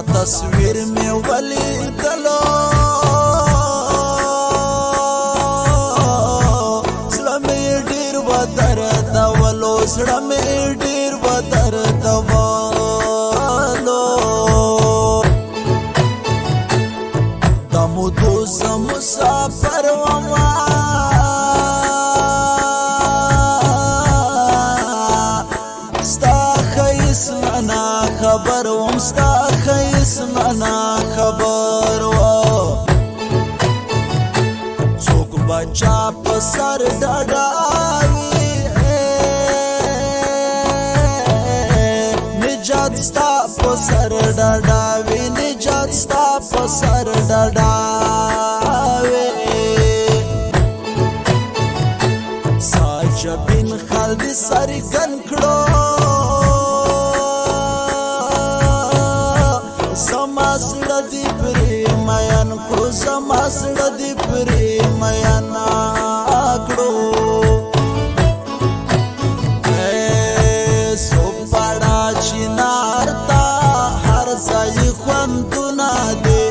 تصویر می ولیدلو زړه مې ډیر ودردولو زړه مې ډیر ودردولو دمودو زه مسافر وم ستا ښایست نه خبر وم ستا ښایست نه خبر وم څوک به چا په سر ډډاوي نجات ستا په سر ډډاوي نجات ستا په سر ډډاوي ساجبین خال دې سرګن کړو زما زړه دې پرې میان کړو زما زړه دې پرې میان کړو سوپړه چنار تا هر ځای خوندونه دي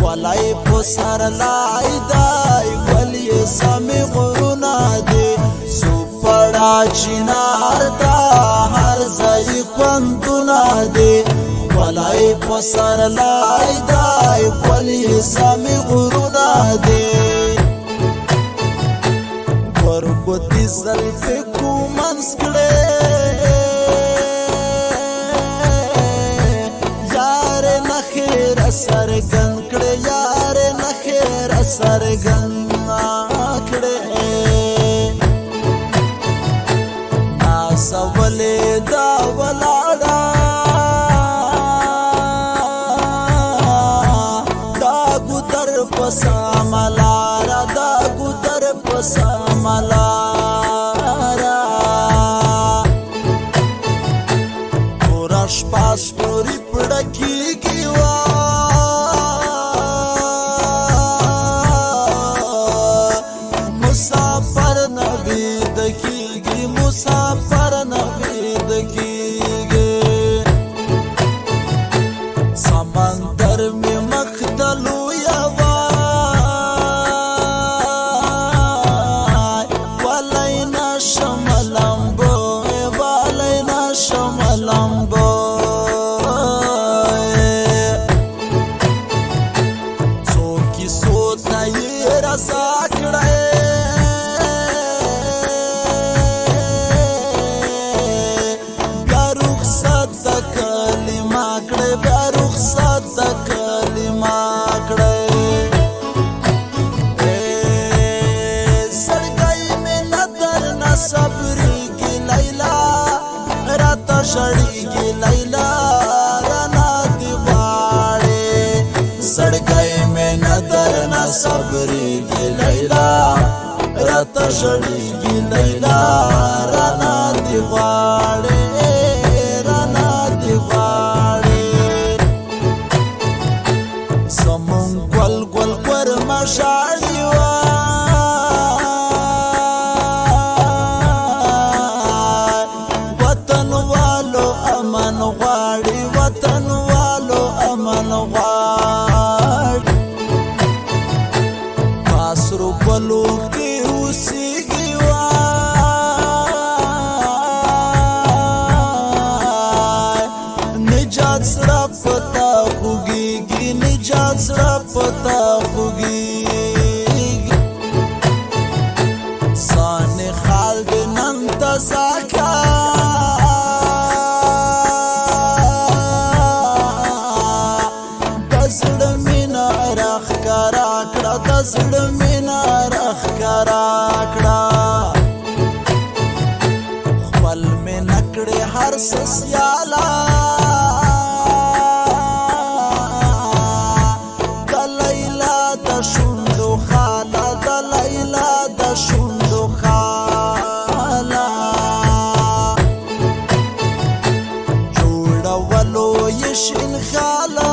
ولای په سر لای دی ګل یې سمې غرونه دي سوپړه چنار تا هر ځای خوندونه دي ولای په سر لای دی ګل یې سمې غرونه دي ورګوتې زلفې کومنس کړې یار نخیر سرګن کړې یار نخیر سرګن کړې نازولې دا ولاړه دا ګودر په سملاره دا ګودر په سملاره توره شپه ستوري پړه کېږي مسافر نه ویده کېږي مسافر نه ویده کېږي سمندر مې مخ د لویه وای ولی نشم لمبو ولی نشم لمبو څوک کیسو ته یې رضا کړی بیا رخصت د کلمه کړی بیا رخصت د کلمه کړی سړګی مې نه درنه صبرېږي لیلا راته ژړېږي لیلا رانه دي غواړې سړګی مې نه درنه صبرېږي لیلا راته ژړېږي لیلا رانه دي غواړې رانه دي غواړې زمونږ ګل ګل ګورمه ژاړي وطن والو امن غواړي وطن والو امن غواړي پاسرو ګلو کې اوسېږي وای نجات سره پتا خوږېږي نجات سره پتا خوږېږي سان خال دې نن تزاکا د زړه مینه راښکاره کړه د زړه مینه راښکاره کړه خپل مې نه کړې هر څه سیاله د لیلا د شونډو خاله د لیلا د شونډو خاله جوړولو یې شین خاله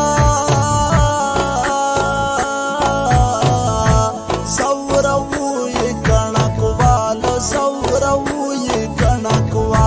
زوروو یې کڼکواله زوروو یې کڼکواله.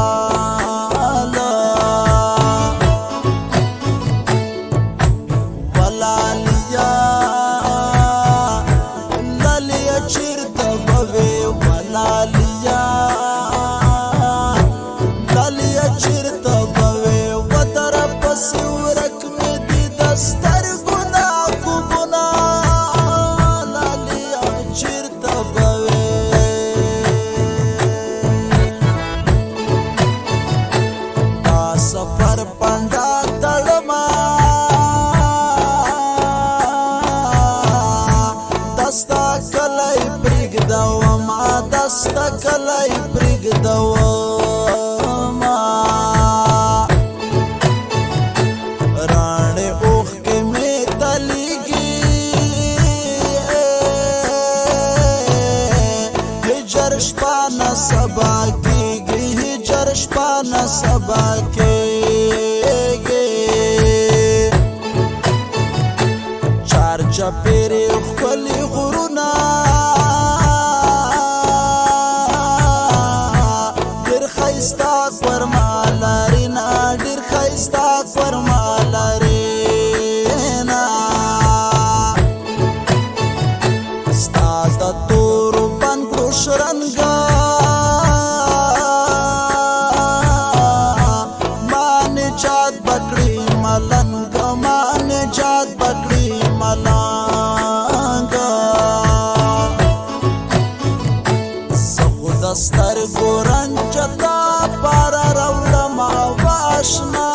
چپېرې ښکلي غرونه، ډېر ښایسته کورما لرینه، ډېر ښایسته کورما لرینه. ستا د تورو بنګړو شرنګا ما نجات بکړي ملنګ، ما نجات بکړي ملنګ. زه خو د سترګو رنجتا پاره راوړم واشنا.